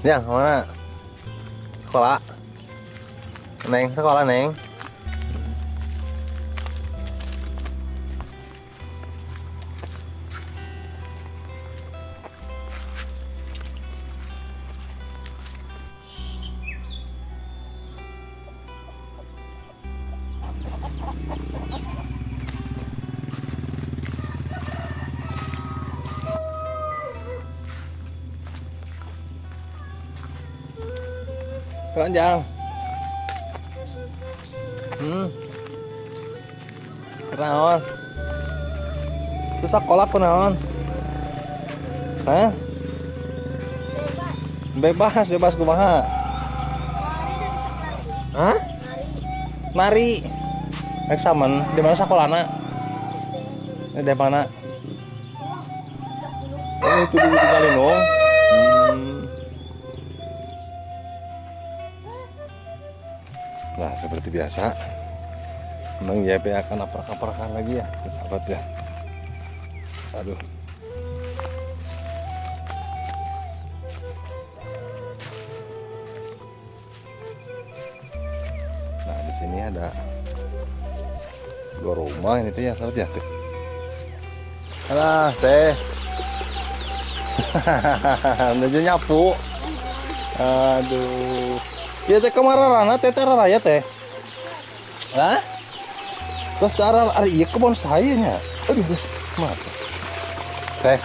Ya, kemana? Sekolah. Neng, sekolah, Neng. Keranjang. Kunaon? Terus sekolah kunaon? Hah? Bebas. Bebas, bebas kumaha? Hah? Nari. Examen di mana sekolahna? Di mana? Oh, itu dulu tinggalin dong. Nah, seperti biasa, Neng YP akan aprak-aprakan lagi ya, sahabat ya. Aduh. Nah, di sini ada dua rumah ini tuh ya, sahabat ya. Tuh. Alah, teh. Menuju nyapu. Aduh. Ya teh kemana teh teh raya teh. Hah? Terus darah ari ieu kebon saya nya. Aduh, maaf. Teh.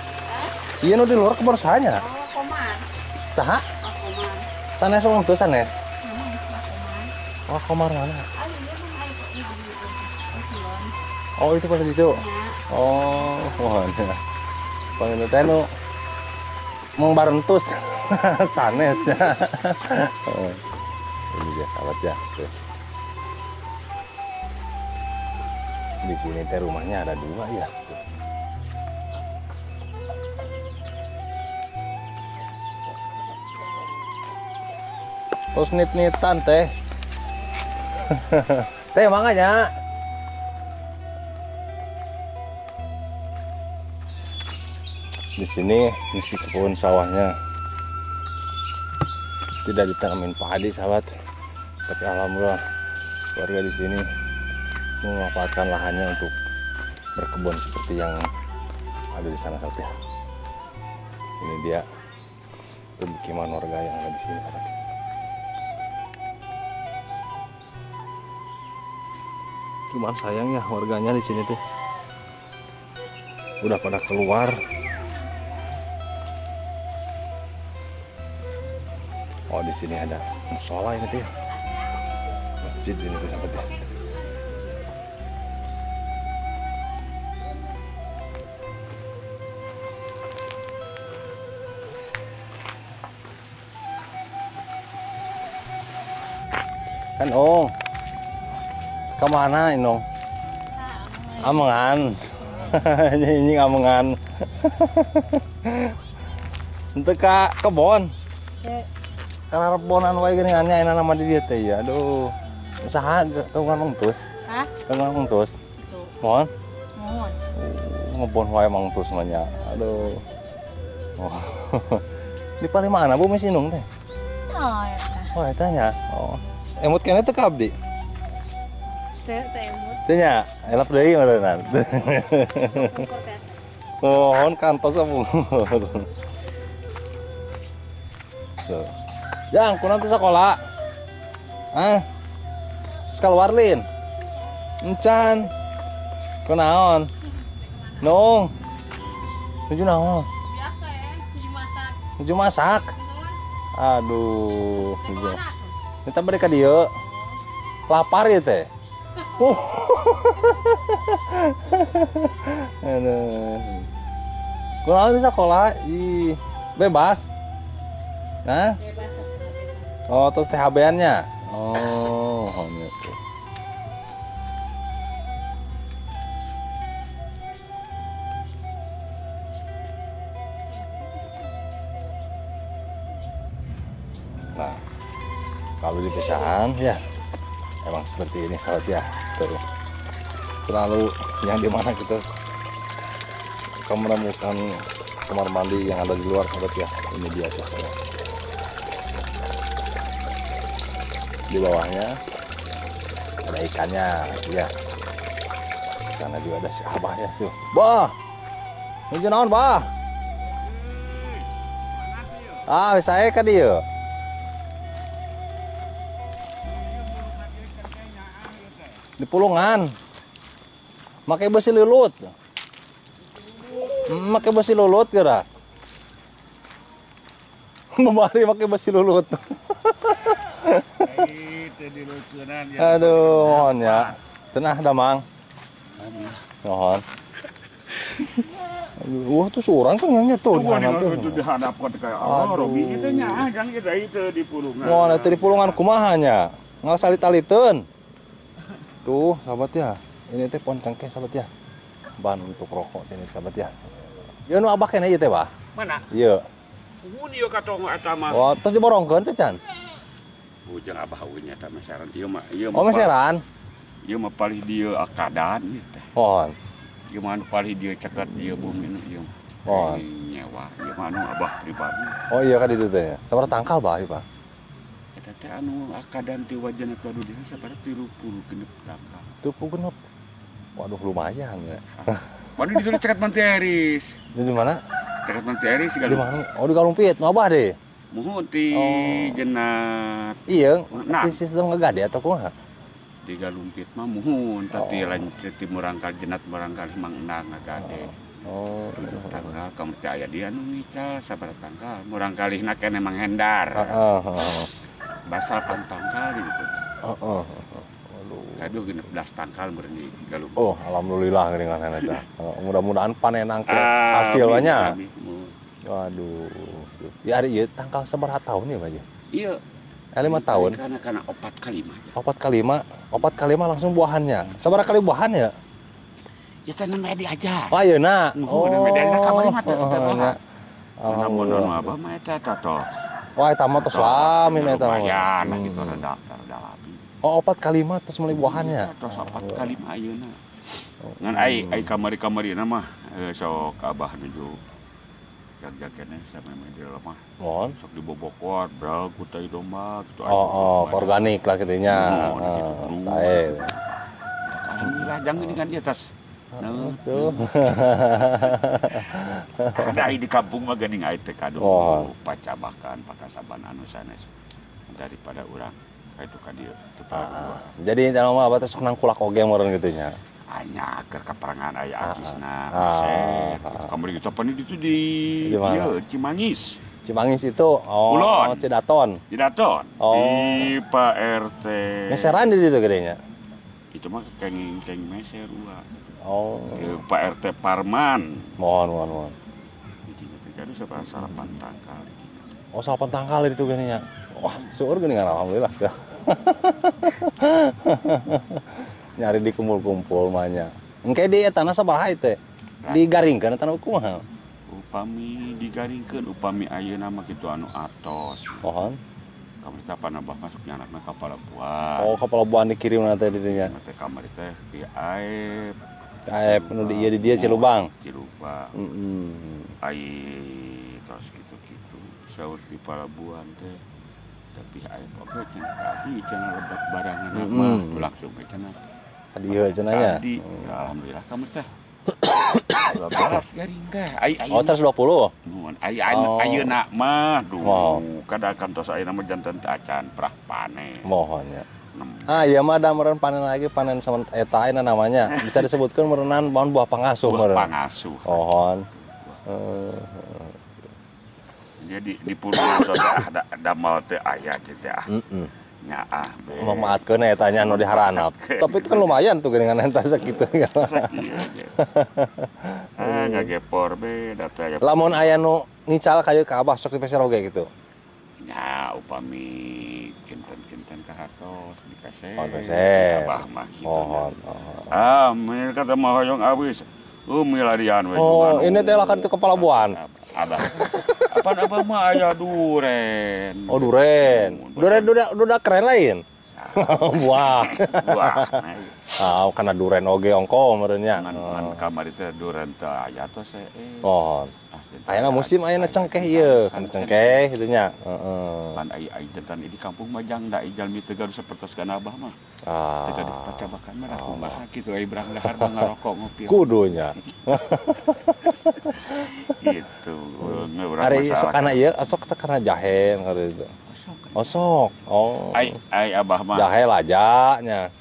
Iya nu di luar kebon saya nya. Oh, komar. Saha? Oh, komar. Sanes wong teu sanes. Oh, komar mana? Oh, itu pada itu. Oh, wah. Panggil teh nu mong barentus. Sanes ya. Oh. Ini dia sahabat ya. Tuh. Di sini teh rumahnya ada dua ya. Tuh. Terus nit-nitan teh. Teh makanya. Di sini isi kebun sawahnya. Tidak ditanamin padi sahabat, tapi alhamdulillah warga di sini memanfaatkan lahannya untuk berkebun seperti yang ada di sana sahabat ya. Ini dia pemukiman warga yang ada di sini sahabat. Cuman sayang ya warganya di sini tuh udah pada keluar. Oh, di sini ada musola ini tuh, masjid ini tuh sahabat ya. Kan oh, kemana Inong? Amengan, ini amengan. Untuk ke kebon. Karena rebonan wae geuningan nya enak nama di dieu teh ya. Aduh. Saha kagungan mangtus? Hah? Kagungan mangtus? Mohon? Mohon. Ngebon wae mangtus mah nya. Aduh. Oh. Di paling mana Bu Mes Inung teh? Oh, eta. Oh, eta nya. Oh. Emut keneh teh ka abdi? Teu, teu emut. Teu nya, elap deui meureunnan. Mohon kantos ampun. Tuh. Jang, ku nanti sekolah. Ah. Sekal warlin. Encan. Kunaon? Nung. Nuju naon? Biasa ya, nuju masak. Nuju masak. Aduh, nuju. Kita beri ka dieu. Lapar ya teh. Aduh. Kunaon di sekolah? Ih, bebas. Hah? Oh, terus THB-nya. Oh, gitu. Nah, kalau di pisahan ya emang seperti ini sahabat ya. Tuh. Selalu yang dimana kita suka menemukan kamar mandi yang ada di luar sahabat ya. Ini dia tuh saya. Di bawahnya ada ikannya, ya. Di sana juga ada si Abah ya tuh. Bah, nuju naon, Bah? Ah, saya ka dieu. Di pulungan. Make besi lulut. Make besi lulut geura. Memari make besi lulut. Aduh, mohon ya. Tenah damang. Mohon. Aduh, wah tuh seorang kan yang tuh. Dihadapkan kayak Allah, Robi itu nya kan kita itu di pulungan. Wah, itu di pulungan kumaha nya? Ngasalit-aliteun. Tuh, sahabat ya. Ini teh pohon cengkeh sahabat ya. Bahan untuk rokok ini sahabat ya. Ya nu abah keneh ieu teh, Bah? Mana? Ieu. Mun ieu katong eta mah. Oh, terus diborongkeun teh can? Ujang abah euy nya eta meseran ieu mah. Ieu mah. Oh, meseran. Ieu mah palih dieu akadan ieu teh. Mohon. Ieu mah anu palih dieu ceket ieu bumi nu ieu. Oh. Nyewa ieu mah anu abah pribadi. Oh iya kan itu teh. Sabaraha tangkal bah ieu, Pak? Eta teh anu akadan ti wajana kadu desa sabaraha 36 tangkal. 36. Waduh lumayan ya. Waduh di sana ceket Manteris. Di mana? Ceket Manteris di mana? Oh di Galumpit, nu abah deh. Muhun ti jenat. Iya, nah. Sistem ngegade atau kumaha? Di Galumpit mah muhun tadi lanjut ti murangkal jenat murangkal mang endang ngagade. Oh, tangkal kamu teh aya dia nu ngical sabaraha tangkal murangkalihna keneh Mang Hendar. Heeh, heeh. Basal pantangkal gitu. Heeh. Aduh 16 tangkal meureun di Galumpit. Oh, alhamdulillah geuningan eta. Mudah-mudahan panen angke hasilnya. Waduh. Ya ari ieu tangkal sabaraha tahun ya, Pak? Iya. 5 tahun. Karena 4 kali 5 aja. 4 kali 5, 4 kali 5 langsung buahannya. Sabaraha kali buahan ya? Ya teh namanya diajar. Oh, ayeuna. Oh, namanya diajar kamari mah teh eta mah. Alhamdulillah abah mah eta toh. Wah, eta mah tos lami eta mah. Lumayan lah gitu rada lami. Oh, 4 kali 5 terus meuli buahannya. Tos 4 kali 5 ayeuna. Ngan ai kamari-kamarina mah sok abah nuju jag-jag keneh sampe di lemah. Mohon. Sok dibobokor, brag ku tai domba gitu. Oh, organik lah kitu nya. Sae. Alhamdulillah jangan dengan di atas. Nah, tuh. Ada di kampung mah geuning ai teh kado pacabakan pakasaban anu sanes daripada urang ka itu ka dieu teu parah. Jadi intina mah abah teh sok nangkulak oge meureun kitu nya. Anya keur kaperangan aya acisna meser. Kamari gitu apa itu di ieu Cimanggis. Cimanggis itu oh Ulon. Cidaton. Cidaton. Oh. Di Pak RT. Meseran di ditu gedenya. Itu mah kenging kenging meser ulah. Oh. Di Pak RT Parman. Mohon. Di dinya teh gaduh sabaraha salapan tangkal di dinya. Oh, salapan tangkal di ditu gedenya. Wah, seueur geuningan alhamdulillah. Nyari di kumpul-kumpul mah nya. Engke di tanah sabaraha teh? Digaringkeun tanah kumaha? Upami digaringkeun, upami ayeuna mah kitu anu atos. Mohon. Kamari teh pan abah masuk nyanakna ka palabuhan. Oh, ka palabuhan dikirim teh di dinya. Teh kamari teh di Aep. Aep nu di ieu di dieu Cilubang. Cilubang. Heeh. Ai tos kitu-kitu saur di palabuhan teh. Tapi Aep oge cenah kasih cenah lebat barangan mah langsung we cenah. Kadieu cenah nya. Kadi, alhamdulillah kamu teh. 12 garing teh. Ai oh 120. Nuhun. Ai ayeuna mah duh kada tos ayeuna mah janten teh acan prah panen. Mohon ya. Ah iya mah ada meureun panen lagi panen sama eta ayeuna namanya. Bisa disebutkeun meureunnan pohon buah pangasuh meureun. Buah pangasuh. Mohon. Jadi di pulungan teh damal teh aya teh ah. Heeh. Nyaah be. Memaatkeun eta nya nu diharanap. Tapi kan lumayan tuh geuningan eta sakitu. Ah ngagepor be da teh. Lamun aya nu ngical ka dieu ka abah sok dipeser oge gitu. Nya upami kinten-kinten ka hartos dipeser. Oh, peser. Abah mah kitu. Mohon. Ah, mun kata mah hoyong awis. Milarian we. Oh, ini teh lah kan itu ke pelabuhan. Abah. Apaan abah mah aya duren. Oh, duren. Duren udah keren lain. Buah. Buah. Ah, kana duren oge ongko meureun nya. Ngan kamari teh duren teh aya tos Oh. Ayeuna musim ayeuna cengkeh ieu, kana cengkeh kitu nya. Heeh. Pan ai ai jantan di kampung mah jang da jalmi teu gaduh sapertos kana abah mah. Ah. Teu gaduh pacabakan mah kumaha kitu ai berang dahar mah ngarokok ngopi. Kudunya. Gitu. Ari kana ieu asok teh kana jahe itu. Osok. Oh. Ai ai abah mah. Jahe laja nya.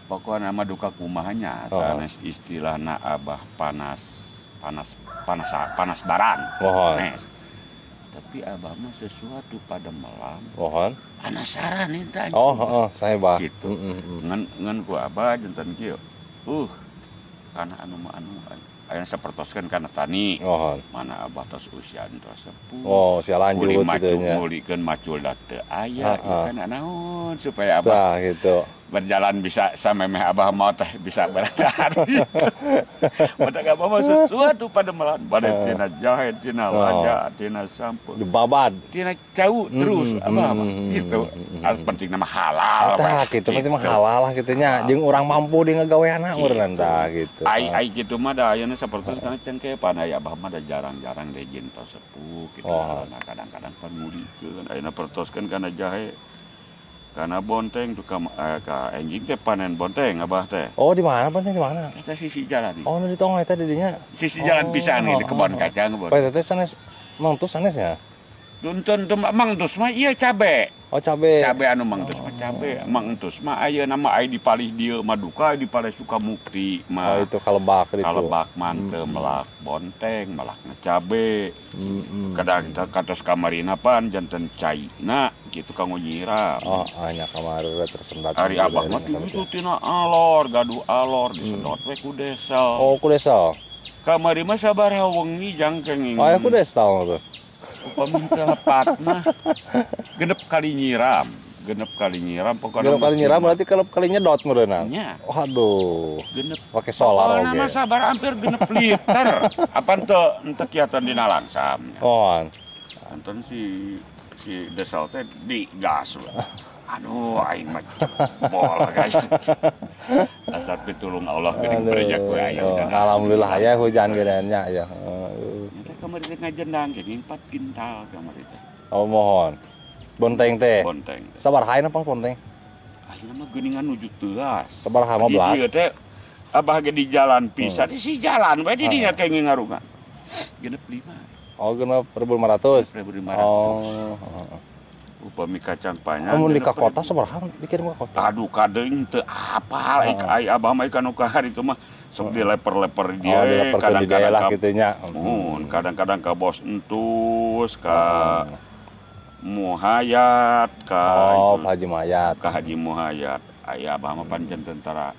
Pokokna mah duka kumaha nya sanes istilahna abah panas panas panas panas barang. Mohon. Tapi abah mah sesuatu pada melam. Mohon. Penasaran eta. Oh, heeh, saya bah. Gitu. Ngan ku abah jantan kieu. Kana anu mah anu aya sapertoskeun kana tani. Mohon. Mana abah tos usia tos sepuh. Oh, usia lanjut kitu nya. Mulikeun macul da teu aya ieu kana naon supaya abah tah gitu. Berjalan bisa samemeh abah mau teh bisa berlari. Pada abah mah sesuatu pada melan pada tina jahe, tina laja, tina sampo. Dibabad. Tina cau terus abah mah gitu. Penting nama halal. Tah kitu penting mah halal lah kitu nya. Jeung urang mampu di ngagaweana urang tah gitu. Ai ai kitu mah da ayeuna sapertos kana cengkeh pan aya abah mah da jarang-jarang deui jeung tos sepuh kitu. Nah kadang-kadang pan ngulikeun ayeuna pertoskeun kana jahe. Karena bonteng tuh ka enjing teh panen bonteng abah teh. Oh, di mana bonteng di mana? Eta sisi jalan. Oh, di tongah eta di dinya. Sisi jalan pisan di kebon kacang kebon. Oh, eta teh sanes mangtus sanes nya. Tuntun teu mangtus mah ieu cabe. Oh, cabe. Cabe anu mangtus mah cabe. Mangtus mah ayeuna mah ai dipalih dieu mah duka dipalih Sukamukti mah. Oh, itu kalebak itu. Kalebak manteu melak bonteng, melakna cabe. Kadang katos kamarina pan janten caina gitu kanggo nyiram. Oh, hanya kamari tersendat. Ari abah mah itu tina alor, gaduh alor disedot we ku desel. Oh, ku desel. Kamari mah sabaraha wengi jangkeng. Oh, ya ku desel tuh. Upami teu lepat mah genep kali nyiram, genep kali nyiram pokokna. Genep kali nyiram berarti kalau kali nyedot meureunna. Nya. Waduh. Genep pakai solar oge. Pokona mah sabar hampir genep liter. Apan teu henteu kiatan dina langsam. Oh. Anton si desel teh di gas. Aduh, aing mah jebol guys. Asal pitulung Allah geuning berejak we aya. Alhamdulillah ya hujan gedean nya ya. Eta kamari teh ngajendang geuning 4 kintal kamari teh. Oh, mohon. Bonteng teh. Bonteng. Sabaraha ayeuna pang bonteng? Ayeuna mah geuningan nuju teuas. Sabaraha 15? Ieu teh abah ge di jalan pisan, si jalan we di dinya kenging ngarungan. Genep 5. Oh, genep 1.500. 1.500. Oh. Upami kacang panjang. Amun di ka kota sabaraha dikirim ka kota? Aduh, kadeung teu apal ai abah mah ka nu kahari itu mah sok dileper-leper dia. Oh, kadang-kadang lah kitu nya. Mun kadang-kadang ka bos entus, ka Muhayat, ka oh, Haji Muhayat. Ka Haji Muhayat. Aya abah mah pancen tentara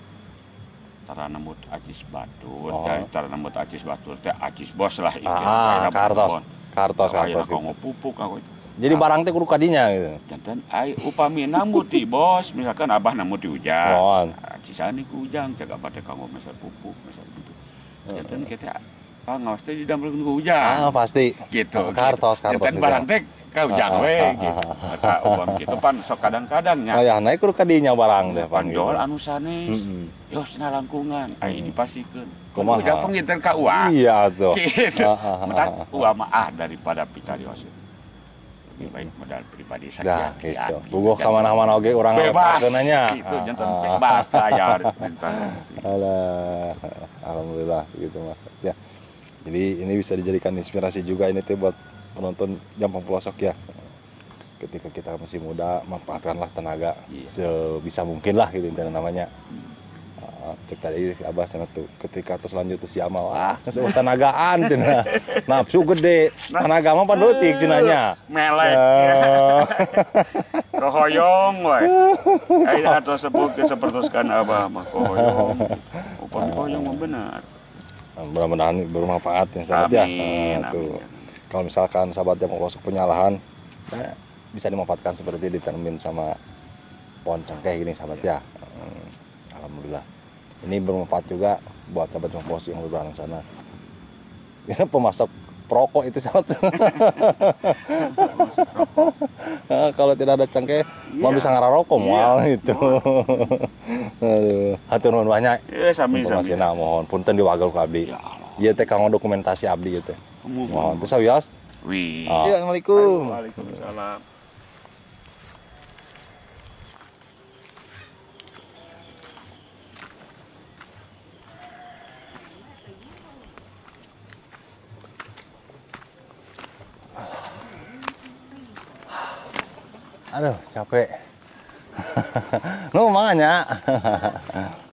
tara nembut acis batur, tara nembut acis batur teh acis bos lah istilahna. Kartos. Kartos kartos. Kanggo pupuk kanggo. Jadi barang teh kudu kadinya gitu. Jantan ai upami nambut ti bos, misalkan abah nambut di ujang. Acisani ku ujang, cek abah teh kanggo meser pupuk, meser gitu. Jantan kita pangaos teh didamelkeun ku ujang. Ah, pasti. Gitu. Kartos kartos. Jantan barang teh ka ujang we gitu. Eta upami kitu pan sok kadang-kadang nya. Oh ya, naik kudu kadinya barang teh pan. Panjol anu sanes. Yo cenah langkungan, ai dipastikeun. Kumaha ujang panginten ka uang. Iya tuh. Gitu. Mentak uang mah ah daripada picarios. Lebih baik modal pribadi sakian gitu. Buguh ka mana-mana oge urang bebas nya. Gitu jantan bebas layar minta. Alah, alhamdulillah gitu mah. Ya. Jadi ini bisa dijadikan inspirasi juga ini teh buat penonton Jampang Pelosok ya. Ketika kita masih muda, manfaatkanlah tenaga sebisa mungkin lah gitu intinya namanya. Cek tadi abah sana tuh ketika terus lanjut tuh si amal ah sebuah tenagaan cenah nafsu gede tenaga mah padutik cenahnya melek kohoyong we ai atuh sepuh ge sapertoskan abah mah kohoyong upami kohoyong mah benar. Mudah-mudahan bermanfaat ya sahabat ya. Tuh. Kalau misalkan sahabat yang mau punya lahan nah, bisa dimanfaatkan seperti ditanemin sama pohon cengkeh gini sahabat ya. Alhamdulillah. Ini bermanfaat juga buat sahabat Jampang Pelosok yang berada di sana. Ini pemasok perokok itu sahabat. Kalau tidak ada cengkeh, mau bisa ngararokok moal itu. Aduh, hatur nuhun banyak. Ya sami sami. Informasi mohon punten diwagel ku abdi. Ya Allah. Ieu teh kanggo dokumentasi abdi ieu teh. Mohon teh sawios. Wih. Oh. Iya, Assalamualaikum. Waalaikumsalam. Aduh, capek. Nu manganya.